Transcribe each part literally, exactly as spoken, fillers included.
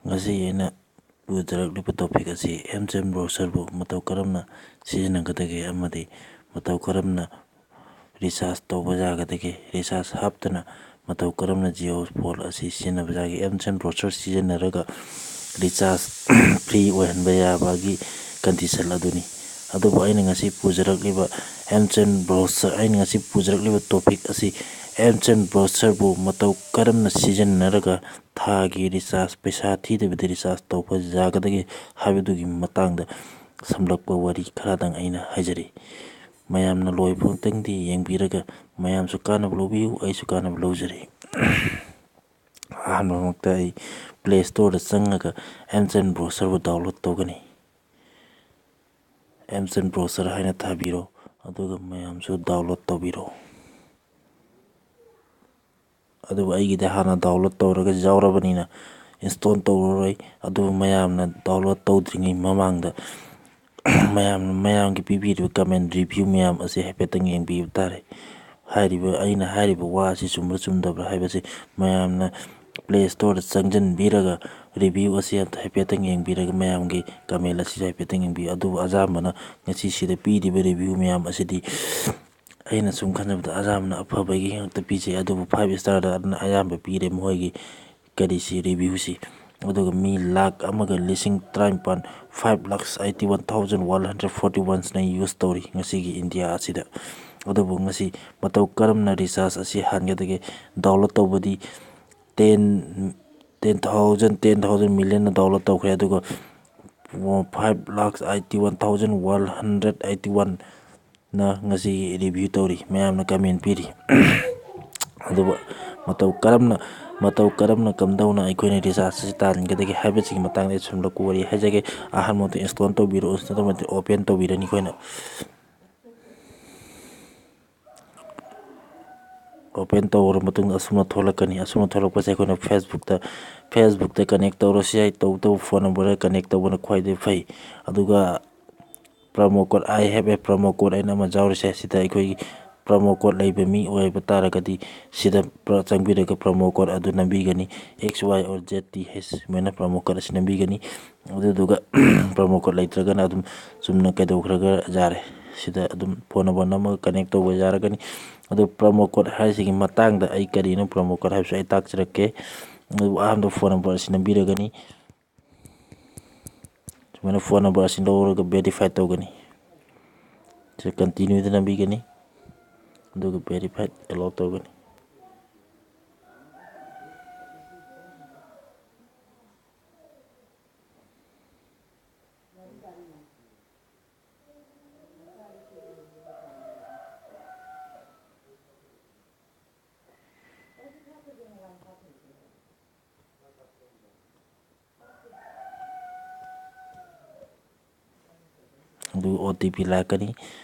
ꯉꯁꯤ ꯑꯩꯅ ꯄꯨꯖꯔꯛꯂꯤꯕ topic ꯑꯁꯤ MCN browserꯕꯨ ꯃꯇꯧ ꯀꯔꯝꯅ ꯁꯤꯖꯤꯟꯅꯒꯗꯒꯦ ꯑꯃꯗꯤ ꯃꯇꯧ ꯀꯔꯝꯅ recharge ꯇꯧꯕ ꯌꯥꯒꯗꯒꯦ, recharge ꯍꯥꯞꯇꯅ ꯃꯇꯧ ꯀꯔꯝꯅ Jio phone ꯑꯁꯤ ꯁꯤꯖꯤꯟꯅꯕ ꯌꯥꯒꯦ, MCN browser ꯁꯤꯖꯤꯟꯅꯔꯒ recharge free ꯑꯣꯏꯍꯟꯕ ꯌꯥꯕꯒꯤ condition ꯑꯗꯨꯅꯤ꯫ ꯑꯗꯨꯕꯨ ꯑꯩꯅ ꯉꯁꯤ ꯄꯨꯖꯔꯛꯂꯤꯕ MCN browser, ꯑꯩꯅ ꯉꯁꯤ ꯄꯨꯖꯔꯛꯂꯤꯕ topic ꯑꯁꯤ MCN browserꯕꯨ ꯃꯇꯧ ꯀꯔꯝꯅ ꯁꯤꯖꯤꯟꯅꯔꯒ ꯊꯥꯒꯤ recharge ꯄꯩꯁꯥ ꯊꯤꯗꯕꯤꯗ recharge ꯇꯧꯕ ꯌꯥꯒꯗꯒꯦ ꯍꯥꯏꯕꯗꯨꯒꯤ ꯃꯇꯥꯡꯗ ꯁꯝꯂꯞꯄ ꯋꯥꯔꯤ ꯈꯔꯗꯪ ꯑꯩꯅ ꯍꯥꯏꯖꯔꯤ꯫ ꯃꯌꯥꯝꯅ ꯂꯣꯏꯕ ꯐꯥꯎꯇꯪꯗꯤ ꯌꯦꯡꯕꯤꯔꯒ ꯃꯌꯥꯝꯁꯨ ꯀꯥꯟꯅꯕ ꯂꯧꯕꯤꯌꯨ, ꯑꯩꯁꯨ ꯀꯥꯟꯅꯕ ꯂꯧꯖꯔꯤ꯫ ꯑꯍꯥꯟꯕꯃꯛꯇ ꯑꯩ Play Storeꯗ ꯆꯪꯉꯒ MCN browserꯕꯨ download ꯇꯧꯒꯅꯤ꯫ MCN browser ꯍꯥꯏꯅ ꯊꯥꯕꯤꯔꯣ, ꯑꯗꯨꯒ ꯃꯌꯥꯝꯁꯨ download ꯇꯧꯕꯤꯔꯣ꯫ ꯑꯗꯨꯕꯨ ꯑꯩꯒꯤꯗꯤ ꯍꯥꯟꯅ download ꯇꯧꯔꯒ ꯌꯥꯎꯔꯕꯅꯤꯅ install ꯇꯧꯔꯔꯣꯏ꯫ ꯑꯗꯨꯕꯨ ꯃꯌꯥꯝꯅ download ꯇꯧꯗ꯭ꯔꯤꯉꯩ ꯃꯃꯥꯡꯗ ꯃꯌꯥꯝꯅ, ꯃꯌꯥꯝꯒꯤ ꯄꯤꯕꯤꯔꯤꯕ comment, review ꯃꯌꯥꯝ ꯑꯁꯤ ꯍꯥꯏꯐꯦꯠꯇꯪ ꯌꯦꯡꯕꯤꯕ ꯇꯥꯔꯦ꯫ ꯍꯥꯏꯔꯤꯕ, ꯑꯩꯅ ꯍꯥꯏꯔꯤꯕ ꯋꯥ ꯑꯁꯤ ꯆꯨꯝꯕ꯭ꯔꯥ ꯆꯨꯝꯗꯕ꯭ꯔꯥ ꯍꯥꯏꯕꯁꯤ ꯃꯌꯥꯝꯅ Play Storeꯗ ꯆꯪꯁꯤꯟꯕꯤꯔꯒ review ꯑꯁꯤ ꯑꯝꯇ ꯍꯥꯏꯐꯦꯠꯇꯪ ꯌꯦꯡꯕꯤꯔꯒ ꯃꯌꯥꯝꯒꯤ comment ꯑꯁꯤꯁꯨ ꯍꯥꯏꯐꯦꯠꯇꯪ ꯌꯦꯡꯕꯤꯌꯨ꯫ ꯑꯗꯨꯕꯨ ꯑꯌꯥꯝꯕꯅ ꯉꯁꯤ ꯁꯤꯗ ꯄꯤꯔꯤꯕ review ꯃꯌꯥꯝ ꯑꯁꯤꯗꯤ ꯑꯩꯅ ꯁꯨꯝ ꯈꯟꯖꯕꯗ ꯑꯌꯥꯝꯕꯅ ꯑꯐꯕꯒꯤ ꯉꯥꯛꯇ ꯄꯤꯖꯩ꯫ ꯑꯗꯨꯕꯨ five starꯗ ꯑꯌꯥꯝꯕ ꯄꯤꯔꯦ ꯃꯈꯣꯏꯒꯤ ꯀꯔꯤꯁꯤ, reviewꯁꯤ꯫ ꯑꯗꯨꯒ ꯃꯤ ꯂꯥꯈ ꯑꯃꯒ ꯂꯤꯁꯤꯡ ꯇꯔꯥꯅꯤꯄꯥꯟ, five lakhs eighty one thousand one hundred forty oneꯅ use ꯇꯧꯔꯤ ꯉꯁꯤꯒꯤ ꯏꯟꯗꯤꯌꯥ ꯑꯁꯤꯗ꯫ ꯑꯗꯨꯕꯨ ꯉꯁꯤ ꯃꯇꯧ ꯀꯔꯝꯅ recharge ꯑꯁꯤ ꯍꯥꯟꯒꯗꯒꯦ? Download ꯇꯧꯕꯗꯤ ten, ten thousand, ten thousand millionꯅ download ꯇꯧꯈ꯭ꯔꯦ, ꯑꯗꯨꯒ five lakhs eighty one thousand one hundred eighty oneꯅ ꯉꯁꯤꯒꯤ review ꯇꯧꯔꯤ, ꯃꯌꯥꯝꯅ comment ꯄꯤꯔꯤ꯫ ꯑꯗꯨꯕꯨ ꯃꯇꯧ ꯀꯔꯝꯅ, ꯃꯇꯧ ꯀꯔꯝꯅ, ꯀꯝꯗꯧꯅ ꯑꯩꯈꯣꯏꯅ recharge ꯑꯁꯤ ꯇꯥꯟꯒꯗꯒꯦ ꯍꯥꯏꯕꯁꯤꯒꯤ ꯃꯇꯥꯡꯗ ꯑꯩ ꯁꯝꯂꯞꯄ ꯋꯥꯔꯤ ꯍꯥꯏꯖꯒꯦ꯫ ꯑꯍꯥꯟꯕꯗ install ꯇꯧꯕꯤꯔꯣ, install ꯇꯧꯕ ꯃꯇꯨꯡꯗ open ꯇꯧꯕꯤꯔꯅꯤ ꯑꯩꯈꯣꯏꯅ꯫ Open ꯇꯧꯔꯕ ꯃꯇꯨꯡꯗ ꯑꯁꯨꯝꯅ ꯊꯣꯛꯂꯛꯀꯅꯤ꯫ ꯑꯁꯨꯝꯅ ꯊꯣꯛꯂꯛꯄꯁꯦ ꯑꯩꯈꯣꯏꯅ Facebookꯇ, Facebookꯇ connect ꯇꯧꯔꯁꯨ ꯌꯥꯏ, ꯇꯧꯕꯇꯕꯨ phone numberꯗ connect ꯇꯧꯕꯅ ꯈ꯭ꯋꯥꯏꯗꯒꯤ ꯐꯩ꯫ ꯑꯗꯨꯒ promo code, "I have a promo code" ꯍꯥꯏꯅ ꯑꯃ ꯌꯥꯎꯔꯤꯁꯦ, ꯁꯤꯗ ꯑꯩꯈꯣꯏꯒꯤ promo code ꯂꯩꯕ ꯃꯤ ꯑꯣꯏꯕ ꯇꯥꯔꯒꯗꯤ, ꯁꯤꯗ ꯄ꯭ꯔ-, ꯆꯪꯕꯤꯔꯒ promo code ꯑꯗꯨ ꯅꯝꯕꯤꯒꯅꯤ꯫ X Y or Z T H ꯁꯨꯃꯥꯏꯅ promo code ꯑꯁꯤ ꯅꯝꯕꯤꯒꯅꯤ꯫ ꯑꯗꯨꯗꯨꯒ promo code ꯂꯩꯇ꯭ꯔꯒꯅ ꯑꯗꯨꯝ ꯆꯨꯝꯅ ꯀꯩꯗꯧꯈ꯭ꯔꯒ ꯌꯥꯔꯦ꯫ ꯁꯤꯗ ꯑꯗꯨꯝ phone number ꯅꯝꯃꯒ connect ꯇꯧꯕ ꯌꯥꯔꯒꯅꯤ꯫ ꯑꯗꯨ promo code ꯍꯥꯏꯁꯤꯒꯤ ꯃꯇꯥꯡꯗ ꯑꯩ ꯀꯔꯤꯅꯣ promo code ꯍꯥꯏꯕꯁꯨ ꯑꯩ ꯇꯥꯛꯆꯔꯛꯀꯦ꯫ ꯑꯗꯨꯕꯨ ꯑꯍꯥꯟꯕꯗ phone number ꯑꯁꯤ ꯅꯝꯕꯤꯔꯒꯅꯤ꯫ ꯁꯨꯃꯥꯏꯅ phone number ꯑꯁꯤ ꯂꯧꯔꯒ verify ꯇꯧꯒꯅꯤ꯫ ꯁꯤ continueꯗ ꯅꯝꯕꯤꯒꯅꯤ꯫ ꯑꯗꯨꯒ verified allow ꯇꯧꯒꯅꯤ꯫ ꯑꯗꯨ O T P ꯂꯥꯛꯀꯅꯤ꯫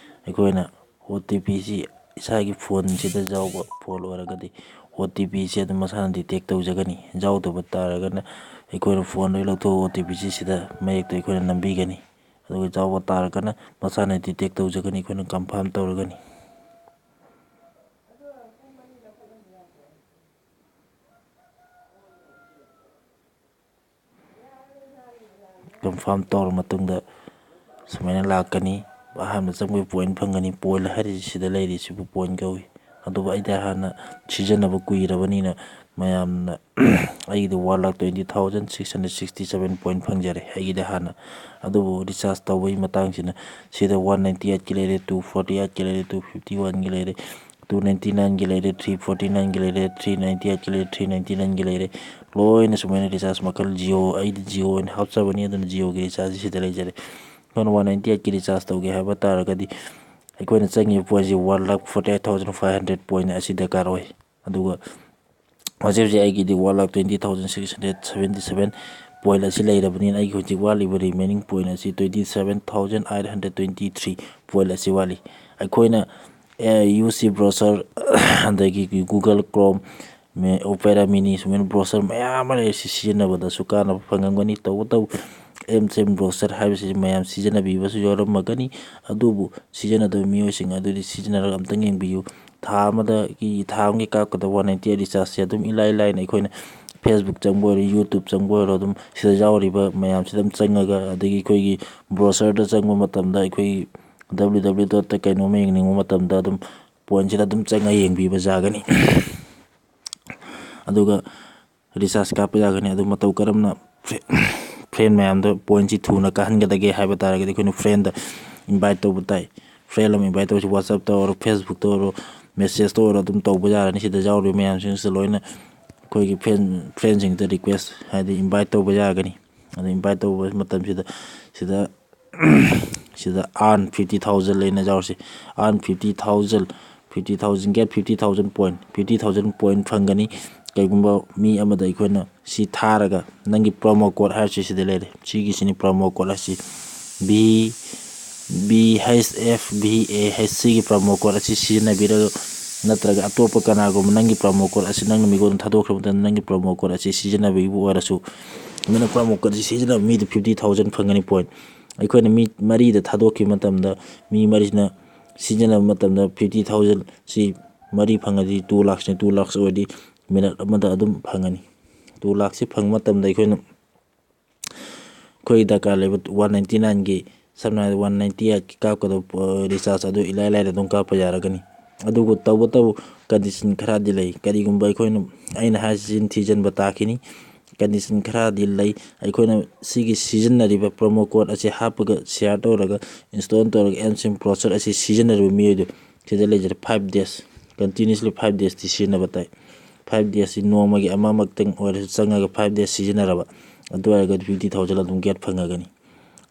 ꯑꯩꯈꯣꯏꯅ O T P ꯁꯤ ꯏꯁꯥꯒꯤ phoneꯁꯤꯗ ꯌꯥꯎꯕ phone ꯑꯣꯏꯔꯒꯗꯤ, O T P ꯁꯤ ꯑꯗꯨꯝ ꯃꯁꯥꯅ detect ꯇꯧꯖꯒꯅꯤ꯫ ꯌꯥꯎꯗꯕ ꯇꯥꯔꯒꯅ ꯑꯩꯈꯣꯏꯅ phoneꯗꯒꯤ ꯂꯧꯊꯣꯛꯑꯒ O T P ꯁꯤ ꯁꯤꯗ ꯃꯌꯦꯛꯇ ꯑꯩꯈꯣꯏꯅ ꯅꯝꯕꯤꯒꯅꯤ꯫ ꯑꯗꯨꯒ ꯌꯥꯎꯕ ꯇꯥꯔꯒꯅ ꯃꯁꯥꯅ detect ꯇꯧꯖꯒꯅꯤ, ꯑꯩꯈꯣꯏꯅ confirm ꯇꯧꯔꯒꯅꯤ꯫ Confirm ꯇꯧꯔ ꯃꯇꯨꯡꯗ ꯁꯨꯃꯥꯏꯅ ꯂꯥꯛꯀꯅꯤ꯫ ꯑꯍꯥꯟꯕ ꯆꯪꯕꯒꯤ point ꯐꯪꯒꯅꯤ꯫ Point ꯍꯥꯏꯔꯤꯁꯤ ꯁꯤꯗ ꯂꯩꯔꯤꯁꯤꯕꯨ point ꯀꯧꯏ꯫ ꯑꯗꯨꯕꯨ ꯑꯩꯗꯤ ꯍꯥꯟꯅ ꯁꯤꯖꯤꯟꯅꯕ ꯀꯨꯏꯔꯕꯅꯤꯅ ꯃꯌꯥꯝꯅ ꯑꯩꯒꯤꯗꯤ one lakh twenty thousand six hundred sixty seven point ꯐꯪꯖꯔꯦ ꯑꯩꯒꯤꯗꯤ ꯍꯥꯟꯅ꯫ ꯑꯗꯨꯕꯨ recharge ꯇꯧꯕꯒꯤ ꯃꯇꯥꯡꯁꯤꯅ ꯁꯤꯗ one ninety eight ꯀꯤ ꯂꯩꯔꯦ, two forty eight ꯀꯤ ꯂꯩꯔꯦ, two fifty one ꯒꯤ ꯂꯩꯔꯦ, two ninety nine ꯒꯤ ꯂꯩꯔꯦ, three forty nine ꯒꯤ ꯂꯩꯔꯦ, three ninety eight ꯀꯤ ꯂꯩꯔꯦ, three ninety nine ꯒꯤ ꯂꯩꯔꯦ꯫ ꯂꯣꯏꯅ ꯁꯨꯃꯥꯏꯅ recharge ꯃꯈꯜ Jio, ꯑꯩꯗꯤ Jio ꯑꯣꯏꯅ ꯍꯥꯞꯆꯕꯅꯤ, ꯑꯗꯨꯅ Jioꯒꯤ recharge ꯁꯤꯗ ꯂꯩꯖꯔꯦ꯫ ꯑꯩꯈꯣꯏꯅ one ninety eight ꯀꯤ recharge ꯇꯧꯒꯦ ꯍꯥꯏꯕ ꯇꯥꯔꯒꯗꯤ ꯑꯩꯈꯣꯏꯅ ꯆꯪꯉꯤꯕ pointꯁꯤ one lakh forty eight thousand five hundred point ꯑꯁꯤ ꯗꯔꯀꯥꯔ ꯑꯣꯏ꯫ ꯑꯗꯨꯒ ꯍꯧꯖꯤꯛ ꯍꯧꯖꯤꯛ ꯑꯩꯒꯤꯗꯤ one lakh twenty thousand six hundred seventy seven point ꯑꯁꯤ ꯂꯩꯔꯕꯅꯤꯅ ꯑꯩꯒꯤ ꯍꯧꯖꯤꯛ ꯋꯥꯠꯂꯤꯕ remaining point ꯑꯁꯤ twenty seven thousand eight hundred twenty three point ꯑꯁꯤ ꯋꯥꯠꯂꯤ꯫ ꯑꯩꯈꯣꯏꯅ, ꯑꯦ, UC browser, ꯑꯗꯒꯤ Google Chrome, ꯃꯦ-, Opera Mini ꯁꯨꯃꯥꯏꯅ browser ꯃꯌꯥꯝ ꯑꯃ ꯂꯩ꯫ ꯁꯤ ꯁꯤꯖꯤꯟꯅꯕꯗꯁꯨ ꯀꯥꯟꯅꯕ ꯐꯪꯉꯝꯒꯅꯤ꯫ ꯇꯧꯕꯇꯕꯨ ꯑꯦꯝ ꯁꯦꯝ ꯕ꯭ꯔꯣꯁꯔ ꯍꯥꯏꯕꯁꯤ ꯃꯌꯥꯝ ꯁꯤꯖꯤꯟꯅꯕꯤꯕꯁꯨ ꯌꯥꯎꯔꯝꯃꯒꯅꯤ꯫ ꯑꯗꯨꯕꯨ ꯁꯤꯖꯤꯟꯅꯗꯕ ꯃꯤꯑꯣꯏꯁꯤꯡ ꯑꯗꯨꯗꯤ ꯁꯤꯖꯤꯟꯅꯔꯒ ꯑꯝꯇꯪ ꯌꯦꯡꯕꯤꯌꯨ꯫ ꯊꯥ ꯑꯃꯗꯒꯤ, ꯊꯥ ꯑꯃꯒꯤ ꯀꯥꯞꯀꯗꯕ ꯋꯥꯟ ꯅꯥꯏꯟꯇꯤ ꯑꯩꯠ ꯔꯤꯆꯥꯔꯖꯁꯦ ꯑꯗꯨꯝ ꯏꯂꯥꯏ ꯂꯥꯏꯅ ꯑꯩꯈꯣꯏꯅ Facebook ꯆꯪꯕ ꯑꯣꯏꯔꯣ, YouTube ꯆꯪꯕ ꯑꯣꯏꯔꯣ, ꯑꯗꯨꯝ ꯁꯤꯗ ꯌꯥꯎꯔꯤꯕ ꯃꯌꯥꯝꯁꯤꯗ ꯑꯗꯨꯝ ꯆꯪꯉꯒ, ꯑꯗꯒꯤ ꯑꯩꯈꯣꯏꯒꯤ ꯕ꯭ꯔꯣꯁꯔꯗ ꯆꯪꯕ ꯃꯇꯝꯗ ꯑꯩꯈꯣꯏꯒꯤ W W W dot ꯀꯩꯅꯣꯝꯃ ꯌꯦꯡꯅꯤꯡꯕ ꯃꯇꯝꯗ ꯑꯗꯨꯝ ꯄꯣꯏꯟꯁꯤꯗ ꯑꯗꯨꯝ ꯆꯪꯉ ꯌꯦꯡꯕꯤꯕ ꯌꯥꯒꯅꯤ꯫ ꯑꯗꯨꯒ ꯔꯤꯆꯥꯔꯖ ꯀꯥꯞꯄ ꯌꯥꯒꯅꯤ꯫ ꯑꯗꯨ ꯃꯇꯧ ꯀꯔꯝꯅ ꯐ꯭ꯔꯦꯟ ꯃꯌꯥꯝꯗ ꯄꯣꯏꯟꯁꯤ ꯊꯨꯅ ꯀꯥꯍꯟꯒꯗꯒꯦ ꯍꯥꯏꯕ ꯇꯥꯔꯒꯗꯤ ꯑꯩꯈꯣꯏꯅ ꯐ꯭ꯔꯦꯟꯗ ꯏꯟꯚꯥꯏꯠ ꯇꯧꯕ ꯇꯥꯏ꯫ ꯐ꯭ꯔꯦꯟ ꯑꯃ ꯏꯟꯚꯥꯏꯠ ꯇꯧꯕꯁꯤ WhatsAppꯇ ꯑꯣꯏꯔꯣ, Facebookꯇ ꯑꯣꯏꯔꯣ, ꯃꯦꯁꯦꯖꯇ ꯑꯣꯏꯔꯣ ꯑꯗꯨꯝ ꯇꯧꯕ ꯌꯥꯔꯅꯤ꯫ ꯁꯤꯗ ꯌꯥꯎꯔꯤꯕ ꯃꯌꯥꯝꯁꯤꯡꯁꯦ ꯂꯣꯏꯅ ꯑꯩꯈꯣꯏꯒꯤ ꯐ꯭ꯔꯦꯟ, ꯐ꯭ꯔꯦꯟꯁꯤꯡꯗ ꯔꯤꯀ꯭ꯋꯦꯁ ꯍꯥꯏꯗꯤ ꯏꯟꯚꯥꯏꯠ ꯇꯧꯕ ꯌꯥꯒꯅꯤ꯫ ꯑꯗꯨ ꯏꯟꯚꯥꯏꯠ ꯇꯧꯕ ꯃꯇꯝꯁꯤꯗ ꯁꯤꯗ, ꯁꯤꯗ earn fifty thousand ꯂꯩꯅ ꯌꯥꯎꯔꯁꯤ꯫ Earn fifty thousand, fifty thousand, get fifty thousand point, fifty thousand point ꯐꯪꯒꯅꯤ꯫ ꯀꯩꯒꯨꯝꯕ ꯃꯤ ꯑꯃꯗ ꯑꯩꯈꯣꯏꯅ ꯁꯤ ꯊꯥꯔꯒ, ꯅꯪꯒꯤ promo code ꯍꯥꯏꯔꯁꯤ ꯁꯤꯗ ꯂꯩꯔꯦ, ꯁꯤꯒꯤꯁꯤꯅꯤ promo code ꯑꯁꯤ, B B H F B A H꯫ ꯁꯤꯒꯤ promo code ꯑꯁꯤ ꯁꯤꯖꯤꯟꯅꯕꯤꯔꯒ, ꯅꯠꯇ꯭ꯔꯒ ꯑꯇꯣꯞꯄ ꯀꯅꯥꯒꯨꯝꯕ ꯅꯪꯒꯤ promo code ꯑꯁꯤ ꯅꯪꯅ ꯃꯤꯉꯣꯟꯗ ꯊꯥꯗꯣꯛꯈ꯭ꯔꯕ ꯃꯇꯝꯗ, ꯅꯪꯒꯤ promo code ꯑꯁꯤ ꯁꯤꯖꯤꯟꯅꯕꯤꯕ ꯑꯣꯏꯔꯁꯨ, ꯑꯗꯨꯅ promo code ꯑꯁꯤ ꯁꯤꯖꯤꯟꯅꯕ ꯃꯤꯗ fifty thousand ꯐꯪꯒꯅꯤ point꯫ ꯑꯩꯈꯣꯏꯅ ꯃꯤ ꯃꯔꯤꯗ ꯊꯥꯗꯣꯛꯈꯤꯕ ꯃꯇꯝꯗ, ꯃꯤ ꯃꯔꯤꯁꯤꯅ ꯁꯤꯖꯤꯟꯅꯕ ꯃꯇꯝꯗ fifty thousand ꯁꯤ ꯃꯔꯤ ꯐꯪꯉꯗꯤ two lakhꯁꯅꯤ꯫ Two lakhs ꯑꯣꯏꯔꯗꯤ ꯃꯤꯅꯠ ꯑꯃꯗ ꯑꯗꯨꯝ ꯐꯪꯉꯅꯤ꯫ Two lakhꯁꯤ ꯐꯪꯕ ꯃꯇꯝꯗ ꯑꯩꯈꯣꯏꯅ, ꯑꯩꯈꯣꯏꯒꯤ ꯗꯔꯀꯥꯔ ꯂꯩꯕ one ninety nineꯒꯤ, ꯁꯝꯅ ꯍꯥꯏꯔꯕꯗ one ninety eight ꯀꯥꯞꯀꯗꯕ ꯔꯤꯆꯥꯔꯖ ꯑꯗꯨ ꯏꯂꯥꯏ ꯂꯥꯏꯅ ꯑꯗꯨꯝ ꯀꯥꯞꯄ ꯌꯥꯔꯒꯅꯤ꯫ ꯑꯗꯨꯕꯨ ꯇꯧꯕꯇꯕꯨ condition ꯈꯔꯗꯤ ꯂꯩ꯫ ꯀꯔꯤꯒꯨꯝꯕ ꯑꯩꯈꯣꯏꯅ, ꯑꯩꯅ ꯍꯥꯏꯔꯤꯁꯤ ꯆꯤꯟ ꯊꯤꯖꯤꯟꯕ ꯇꯥꯈꯤꯅꯤ꯫ Condition ꯈꯔꯗꯤ ꯂꯩ꯫ ꯑꯩꯈꯣꯏꯅ ꯁꯤꯒꯤ ꯁꯤꯖꯤꯟꯅꯔꯤꯕ promo code ꯑꯁꯤ ꯍꯥꯞꯄꯒ, share ꯇꯧꯔꯒ, install ꯇꯧꯔꯒ M SIM browser ꯑꯁꯤ ꯁꯤꯖꯤꯟꯅꯔꯤꯕ ꯃꯤꯑꯣꯏꯗꯨ ꯁꯤꯗ ꯂꯩꯖꯔꯦ, five days, continuously five daysꯇꯤ ꯁꯤꯖꯤꯟꯅꯕ ꯇꯥꯏ꯫ Five daysꯁꯤ ꯅꯣꯡꯃꯒꯤ ꯑꯃꯃꯛꯇꯪ ꯑꯣꯏꯔꯁꯨ ꯆꯪꯉꯒ five days ꯁꯤꯖꯤꯟꯅꯔꯕ, ꯑꯗꯨ ꯑꯣꯏꯔꯒꯗꯤ fifty thousand ꯑꯗꯨꯝ get ꯐꯪꯉꯒꯅꯤ꯫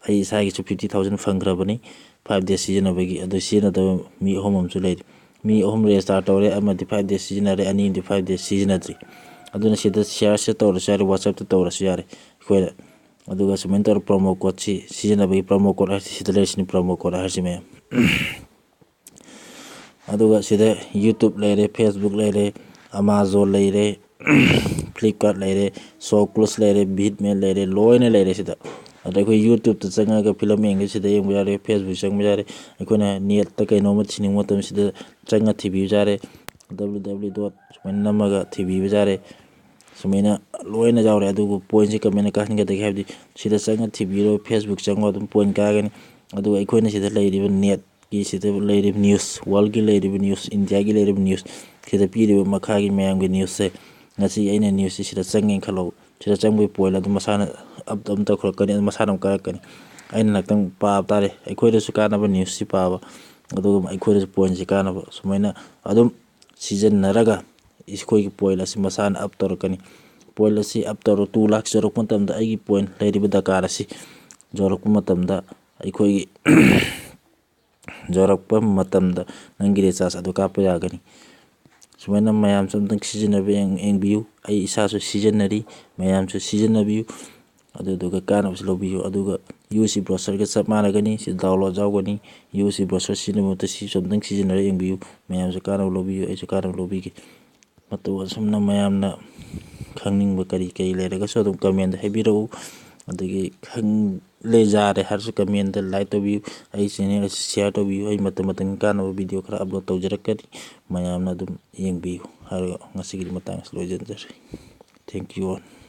ꯑꯩ ꯏꯁꯥꯒꯤꯁꯨ fifty thousand ꯐꯪꯈ꯭ꯔꯕꯅꯤ five days ꯁꯤꯖꯤꯟꯅꯕꯒꯤ꯫ ꯑꯗꯨ ꯁꯤꯖꯤꯟꯅꯗꯕ ꯃꯤ ꯑꯍꯨꯝ ꯑꯃꯁꯨ ꯂꯩꯔꯤ꯫ ꯃꯤ ꯑꯍꯨꯝ register ꯇꯧꯔꯦ, ꯑꯃꯗꯤ five days ꯁꯤꯖꯤꯟꯅꯔꯦ, ꯑꯅꯤꯗꯤ five days ꯁꯤꯖꯤꯟꯅꯗ꯭ꯔꯤ꯫ ꯑꯗꯨꯅ ꯁꯤꯗ shareꯁꯦ ꯇꯧꯔꯁꯨ ꯌꯥꯔꯦ, WhatsAppꯇ ꯇꯧꯔꯁꯨ ꯌꯥꯔꯦ ꯑꯩꯈꯣꯏꯅ꯫ ꯑꯗꯨꯒ ꯁꯨꯃꯥꯏꯅ ꯇꯧꯔ promo codeꯁꯤ ꯁꯤꯖꯤꯟꯅꯕꯒꯤ promo code ꯍꯥꯏꯔꯁꯤ ꯁꯤꯗ ꯂꯩꯔꯤꯁꯤꯅꯤ, promo code ꯍꯥꯏꯔꯁꯤ ꯃꯌꯥꯝ꯫ ꯑꯗꯨꯒ ꯁꯤꯗ YouTube ꯂꯩꯔꯦ, Facebook ꯂꯩꯔꯦ, Amazon ꯂꯩꯔꯦ, Flipkart ꯂꯩꯔꯦ, Shoppeclue ꯂꯩꯔꯦ, Bitmain ꯂꯩꯔꯦ, ꯂꯣꯏꯅ ꯂꯩꯔꯦ ꯁꯤꯗ꯫ ꯑꯗ ꯑꯩꯈꯣꯏ YouTube-ꯇ ꯆꯪꯉꯒ ꯐꯤꯂꯝ ꯌꯦꯡꯒꯦ ꯁꯤꯗ ꯌꯦꯡꯕ ꯌꯥꯔꯦ, Facebook ꯆꯪꯕ ꯌꯥꯔꯦ, ꯑꯩꯈꯣꯏꯅ net-ꯇ ꯀꯩꯅꯣꯝꯃ ꯊꯤꯅꯤꯡꯕ ꯃꯇꯝꯁꯤꯗ ꯆꯪꯉ ꯊꯤꯕꯤꯕ ꯌꯥꯔꯦ, W W W dot ꯁꯨꯃꯥꯏꯅ ꯅꯝꯃꯒ ꯊꯤꯕꯤꯕ ꯌꯥꯔꯦ꯫ ꯁꯨꯃꯥꯏꯅ ꯂꯣꯏꯅ ꯌꯥꯎꯔꯦ꯫ ꯑꯗꯨꯕꯨ point-ꯁꯦ ꯀꯃꯥꯏꯅ ꯀꯥꯍꯟꯒꯗꯒꯦ ꯍꯥꯏꯕꯗꯤ ꯁꯤꯗ ꯆꯪꯉ ꯊꯤꯕꯤꯔꯣ, Facebook ꯆꯪꯉꯣ, ꯑꯗꯨꯝ point ꯀꯥꯒꯅꯤ꯫ ꯑꯗꯨꯒ ꯑꯩꯈꯣꯏꯅ ꯁꯤꯗ ꯂꯩꯔꯤꯕ net-ꯀꯤ ꯁꯤꯗ ꯂꯩꯔꯤꯕ news, world-ꯀꯤ ꯂꯩꯔꯤꯕ news, India-ꯒꯤ ꯂꯩꯔꯤꯕ news, ꯁꯤꯗ ꯄꯤꯔꯤꯕ ꯃꯈꯥꯒꯤ ꯃꯌꯥꯝꯒꯤ news-ꯁꯦ, ꯉꯁꯤ ꯑꯩꯅ news-ꯁꯦ ꯁꯤꯗ ꯆꯪꯉꯦꯅ ꯈꯜꯂꯣ꯫ ꯁꯤꯗ ꯆꯪꯕꯒꯤ point ꯑꯗꯨꯝ ꯃꯁꯥꯅ up ꯑꯗꯨꯝ ꯇꯧꯈꯠꯂꯛꯀꯅꯤ, ꯑꯗꯨꯝ ꯃꯁꯥꯅ ꯑꯃꯨꯛ ꯀꯥꯔꯛꯀꯅꯤ꯫ ꯑꯩꯅ ꯉꯥꯛꯇꯪ ꯄꯥꯕ ꯇꯥꯔꯦ, ꯑꯩꯈꯣꯏꯗꯁꯨ ꯀꯥꯟꯅꯕ news-ꯁꯤ ꯄꯥꯕ, ꯑꯗꯨꯒ ꯑꯩꯈꯣꯏꯗꯁꯨ point-ꯁꯤ ꯀꯥꯟꯅꯕ꯫ ꯁꯨꯃꯥꯏꯅ ꯑꯗꯨꯝ ꯁꯤꯖꯤꯟꯅꯔꯒ ꯑꯩꯈꯣꯏꯒꯤ point ꯑꯁꯤ ꯃꯁꯥꯅ up ꯇꯧꯔꯛꯀꯅꯤ꯫ Point ꯑꯁꯤ up ꯇꯧꯔ two lakh ꯌꯧꯔꯛꯄ ꯃꯇꯝꯗ ꯑꯩꯒꯤ point ꯂꯩꯔꯤꯕ ꯗꯔꯀꯥꯔ ꯑꯁꯤ ꯌꯧꯔꯛꯄ ꯃꯇꯝꯗ ꯑꯩꯈꯣꯏꯒꯤ ꯌꯧꯔꯛꯄ ꯃꯇꯝꯗ ꯅꯪꯒꯤ recharge ꯑꯗꯨ ꯀꯥꯞꯄ ꯌꯥꯒꯅꯤ꯫ ꯁꯨꯃꯥꯏꯅ ꯃꯌꯥꯝꯁꯨ ꯑꯝꯇꯪ ꯁꯤꯖꯤꯟꯅꯕ ꯌꯦꯡ-, ꯌꯦꯡꯕꯤꯌꯨ꯫ ꯑꯩ ꯏꯁꯥꯁꯨ ꯁꯤꯖꯤꯟꯅꯔꯤ, ꯃꯌꯥꯝꯁꯨ ꯁꯤꯖꯤꯟꯅꯕꯤꯌꯨ꯫ ꯑꯗꯨꯗꯨꯒ ꯀꯥꯟꯅꯕꯁꯨ ꯂꯧꯕꯤꯌꯨ꯫ ꯑꯗꯨꯒ UC browser-ꯒ ꯆꯞ ꯃꯥꯟꯅꯒꯅꯤ꯫ ꯁꯤ download ꯌꯥꯎꯒꯅꯤ꯫ UC browser ꯁꯤꯖꯤꯟꯅꯕ ꯃꯍꯨꯠꯇ ꯁꯤꯁꯨ ꯑꯝꯇꯪ ꯁꯤꯖꯤꯟꯅꯔ ꯌꯦꯡꯕꯤꯌꯨ꯫ ꯃꯌꯥꯝꯁꯨ ꯀꯥꯟꯅꯕ ꯂꯧꯕꯤꯌꯨ, ꯑꯩꯁꯨ ꯀꯥꯟꯅꯕ ꯂꯧꯕꯤꯒꯦ꯫ ꯃꯇꯧ ꯑꯁꯨꯝꯅ ꯃꯌꯥꯝꯅ ꯈꯪꯅꯤꯡꯕ ꯀꯔꯤ ꯀꯔꯤ ꯂꯩꯔꯒꯁꯨ ꯑꯗꯨꯝ comment ꯍꯥꯏꯕꯤꯔꯛꯎ꯫ ꯑꯗꯒꯤ ꯈꯪ-, ꯂꯩ ꯌꯥꯔꯦ ꯍꯥꯏꯔꯁꯨ comment like ꯇꯧꯕꯤꯌꯨ꯫ ꯑꯩ channel ꯑꯁꯤ share ꯇꯧꯕꯤꯌꯨ꯫ ꯑꯩ ꯃꯇꯝ ꯃꯇꯝꯒꯤ ꯀꯥꯟꯅꯕ video ꯈꯔ upload ꯇꯧꯖꯔꯛꯀꯅꯤ꯫ ꯃꯌꯥꯝꯅ ꯑꯗꯨꯝ ꯌꯦꯡꯕꯤꯌꯨ ꯍꯥꯏꯔꯒ ꯉꯁꯤꯒꯤꯗꯤ ꯃꯇꯥꯡ ꯑꯁꯤ ꯂꯣꯏꯁꯤꯟꯖꯔꯦ꯫ Thank you all꯫